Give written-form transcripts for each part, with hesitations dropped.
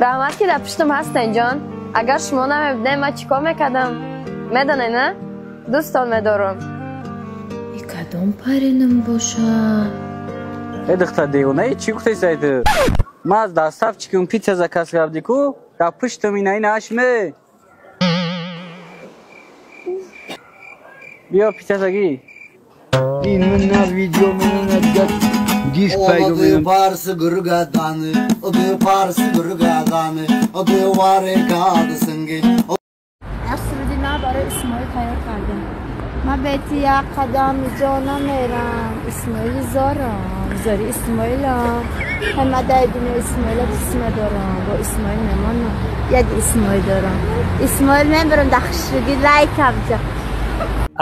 Раҳмат, ки дар пуштам ҳастен, ҷон. Агар шумо намебудем, ман чӣ кор мекардам? Медонед, на? Дӯстон медорам. И кадом паринам боша? Э, духтар девонаи, чӣ гуфтаи сайд? Ман аз доставчикам питса заказ кардӣ ку, дар пуштам ина ина ашме. Биё питсасагӣ. Ин на видео на дигар диск пайдо мекунам. Парс гургадан, оби парс гургадан, оби варе кад синги. Як суруди нав барои Исмоил тайёр кардем. Ман бети як қадам ҷо намерам, Исмоили зорам, зори Исмоилам. Ҳама дар дунё Исмоила дӯст медорам, бо Исмоил мемонам, як Исмоил дорам. Исмоил мебарам дар хушрӯгӣ лайкам ҷо.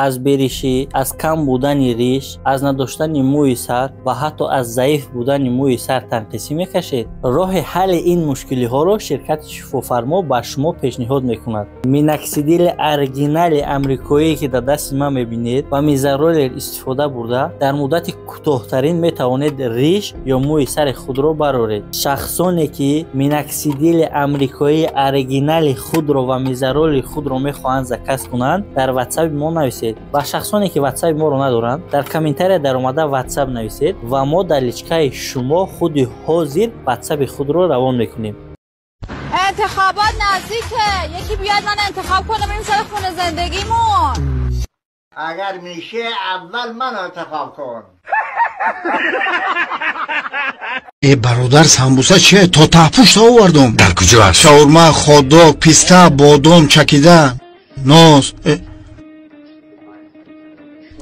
Аз беришӣ, аз кам будани риш, аз надоштани мӯи сар ва ҳатто аз заиф будани мӯи сар танқисӣ мекашед. Роҳи ҳалли ин мушкилиҳоро ширкати Шифофармо ба шумо пешниҳод мекунад. Миноксидили оригинали амрикоие, ки дар дасти ман мебинед, ва мизаролер истифода бурда, дар муддати кӯтоҳтарин метавонед риш ё мӯи сари худро бароред. Шахсоне, ки миноксидили амрикоии оригинали худро ва мизароли худро мехоҳанд заказ кунанд, дар ватсапи мо нависед. Ба шахсоне, ки ватсапи моро надоранд, дар комментария даромада ватсап нависед ва мо дар личкаи шумо худи ҳозир ватсапи худро равон мекунем. انتخابات نزدیکه، یکی بیاد من انتخاب کنه بریم سر خونه زندگیمون. اگر میشه اول من انتخاب کن. Э бародар, самбуса чие? То таҳпушта овардум. Дар куҷо аст? Шаурма, хот-дог, писта, бодом, чакида, нос.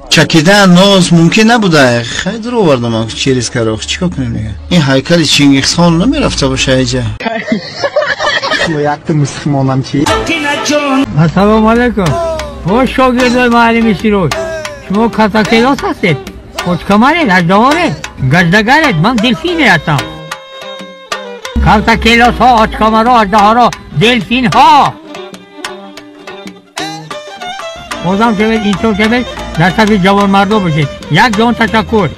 Чакида нос мумкин набуда. Хай дур овардам через карох. Чӣ кор кунем дига? Ин ҳайкали Чингисхон намерафта боша иҷа. Якта мусулмонам чи? Ассалому алайкум. Мо шогирдои муаллими Сироҷ. Шумо катакелос ҳастед? Ҳоҷкамаред, аждаҳоред, гаждагаред, ман делфине ҳастам. Калтакелосҳо, ҳоҷкамаро, аждаҳоро, делфинҳо. Одам шавед, инсон шавед, дар сафи ҷавонмардо бошед. Як ҷон ташаккур.